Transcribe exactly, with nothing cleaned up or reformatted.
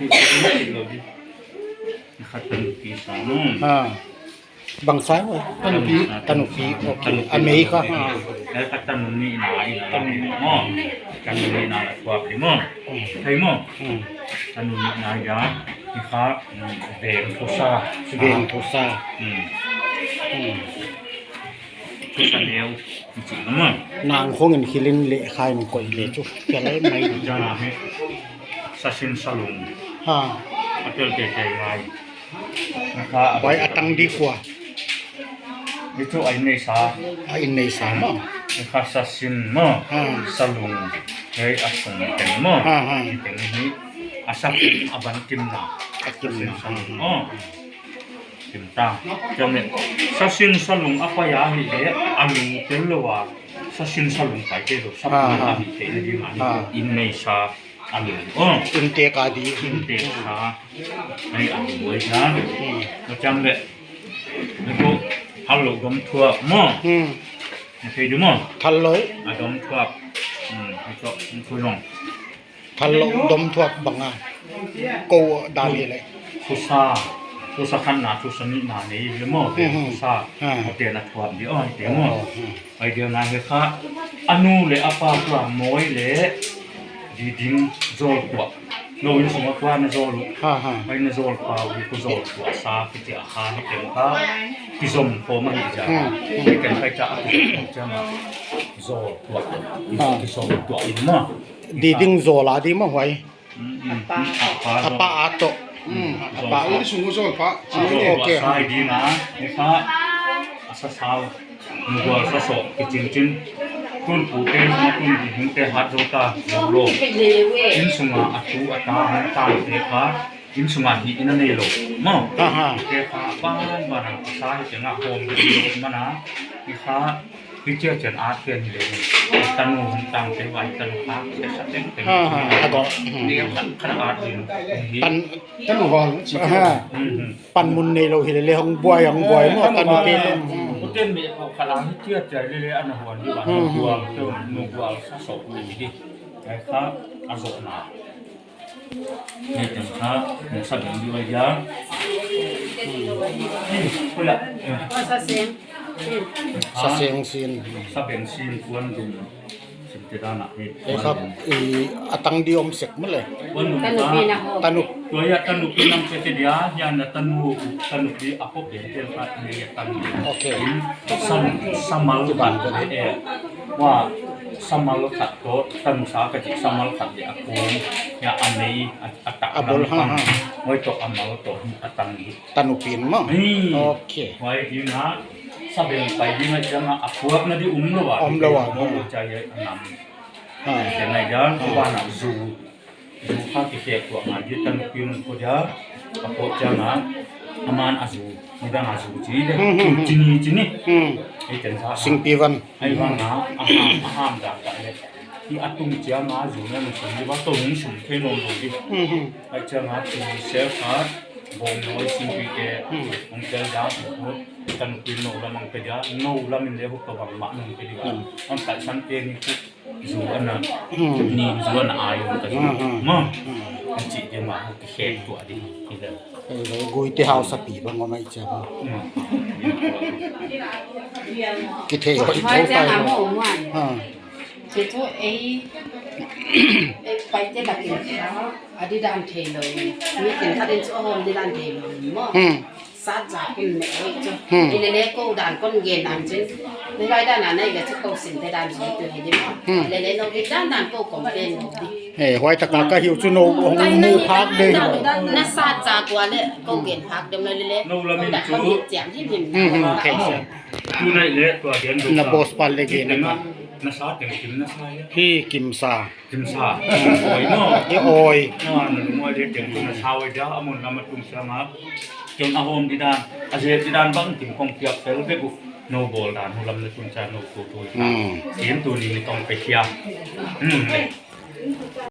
Tanupi sa, tanupi sa, no. Ha. Bang sa, oi? Tanupi. Tanupi, okay. Tanupi. A mei kha, ha. Leh kha tanu nihna in a la, mo. Tanu nihna la thuap di, mo. Hmm. Thei, mo. Hmm. Tanu nihna a, i kha, hmm, veng thusa. Veng thusa. Hmm. Hmm. Thusa leu, i chih, mo. Nang khong in hilin leh khai in koih leh chu. Pial mai. Jana hi. Sasin salung. Ha. A tel teitei ngai. Huai a tang di kua. Ni chu a inneisa. A inneisa, mo. Ni kha sasin, mo. Ha. Salung. Hei a sung teng, mo. Ha, ha. Teng hi a sa a ban kimna. A kimna. Sasin salung, mo. Kim ta. Jom le. Sasin salung a pai a hih leh a lu tel lou a. Sasin salung pai te lou. Sa a hih te ni di ma ni. Ha. Inneisa. A lung. Oh. Inntek a di. Inntek sa. Ai a lung boi sa. Hmm. Macam le. Ni ko thallou dom thuap, mo. Hmm. Ni thei di, mo. Thallou. A dom thuap. Hmm. Ni ko, ni ko long. Thallou dom thuap bang a. Ko dan hi leh. Thusa. Thusa khatna, thusa nihna nei le, mo. Hmm, hmm. Thusa. Ha. Ko te na thuap di, oh, te, mo. Oh, hmm. Ai dia na he kha, a nu leh a pa kua moi leh, di ding zol kua. Nou innsung a kua na zol uh. Ha, ha. Ai na zol pa, di ko zol kua sa, ki ti a kha, ni teng kha, ki zom ko ma hi ja. Hmm, hmm. Ni teng kha cha a ki zom ko cha ma. Zol kua. Ha. Ki zol kua in ma. Di ding zol a di ma huai. Mm, mm, mm, a pa, a pa zong. A pa a toh. Mm, a pa a. Ini sungguh zol pa. Ah, okay. Sai di na, ni kha, a sa sau, nu gual sa so, ki chin chin. Tun pu te, ma tun di hing te hat zo ta, zo lo. Innsung a a tu a ta, hong tang te kha, innsung a hi in a nei lou. Mo. Aha. Te kha, ban, ban a, sa hi te nga hom, di lo, ma na, ni kha, Hi chia chian a chian hi le. Tanu hong tang te vai tanu kha, chia sa teng teng. Ha, ha, a ko. Hmm. Ni kha, kha a din. Tan, tanu val. Ha. Hmm, hmm. Panmun nei lou hi le, hong buai, hong buai mo, tanu val. Tanu te. Hmm. Uten me ko kha la hi chia chia le le an huan di ba. Hmm, hmm. Buai, tu, nu buai sa so ni di. Ai kha, a zo na. Hei teng kha, sa beng di vai dia. Hei, koi la. Sa seng. Sa seng sin. Sa beng sin kuan dum. Sim te dan a hei. Hei kha, i, a tang di om sek mah le. Kuan dum. Tanu pi na ho. Tanu. Tua ya tanu pi nam se te dia, ya na tanu, tanu pi a pop de, te kha, hei ya tanu. Okay. Sam, samal ban ko de, eh. Wa, samal khat toh, tanu sa ka chih samal khat de a kong, ya a mei, a A tak, a bul, lam ha, pan. Ha. Huai toh a mal toh a tang hi. Tanu pi in maw? Hmm. Okay. Huai ding a, sa beng pai ding a, chiang a, a puakna di om lou a. Om lou a. Om lou chai a, a nam. Ha. Chiang a, ha, huai a zu. Zu kha ki kek tuak ngai di tanu pi in ko dia. A puak chiang a, aman a zu. Midang a zu chi le. Hmm, hmm, hmm. Chini, chini. Hmm. Ei ken sa. Singpi van. Ei van a, a ham, a ham da ka le. A tung chiang a zu na nu sum di ba, tou hong sum thei nawn lo di. Hmm, hmm. Huai chiang a tu se kha, bawng noi singpi te, Hmm. hong tel dan, kan pin nou lam ang pe dia, nou lam in le hu ka bang ma nung pe di ba. Hmm. Ang tai san te ni hu zu ana, Hmm. ni zu ana ai hu ka zu. Hmm, hmm. Ma, Hmm. ang chi dia ma hu ki khe tua di, ki le. Eh, gui te hau sa pi bang ma mai cha. Hmm. Ki thei hoi Mai thou cha tai na lo. Mo muan. Ha. Chu chu ei, ei Paite lakin kha, a di dan thei lo. Mi khenkhat in chu a hawm di dan thei lo maw. Hmm. Sat za kun ne ei chu. Hmm. Ei le le kou dan kon gen dan chin. Mi lai dan a nai le chu kou sin te dan chu tu hi di maw. Hmm. Le le nou hi dan dan kou complain nou di. Eh, huai tak a ka hiu chu nou hong mu phak de hi. Na sat za kua le kou gen phak dem le le. Nou lam in chu. Kou dan kon hi chiang him him. Hmm, hmm, thei sa. Tu nai le tua dian do Na sa. Boss pa le gen Ki na. Na sa teng kim na sa ya. Hi kim sa. Kim sa. Oi no. Hi oi. Na na lungoi le teng tu na sa oi dia amun na ma tum sa ma. Ken a hawm di dan. A ze di dan bang kim kong piak fel be gu. Nou bawl dan hu lam na tun cha nou tu tu. Hmm. Ken tu ni ni kong pe kia. Hmm.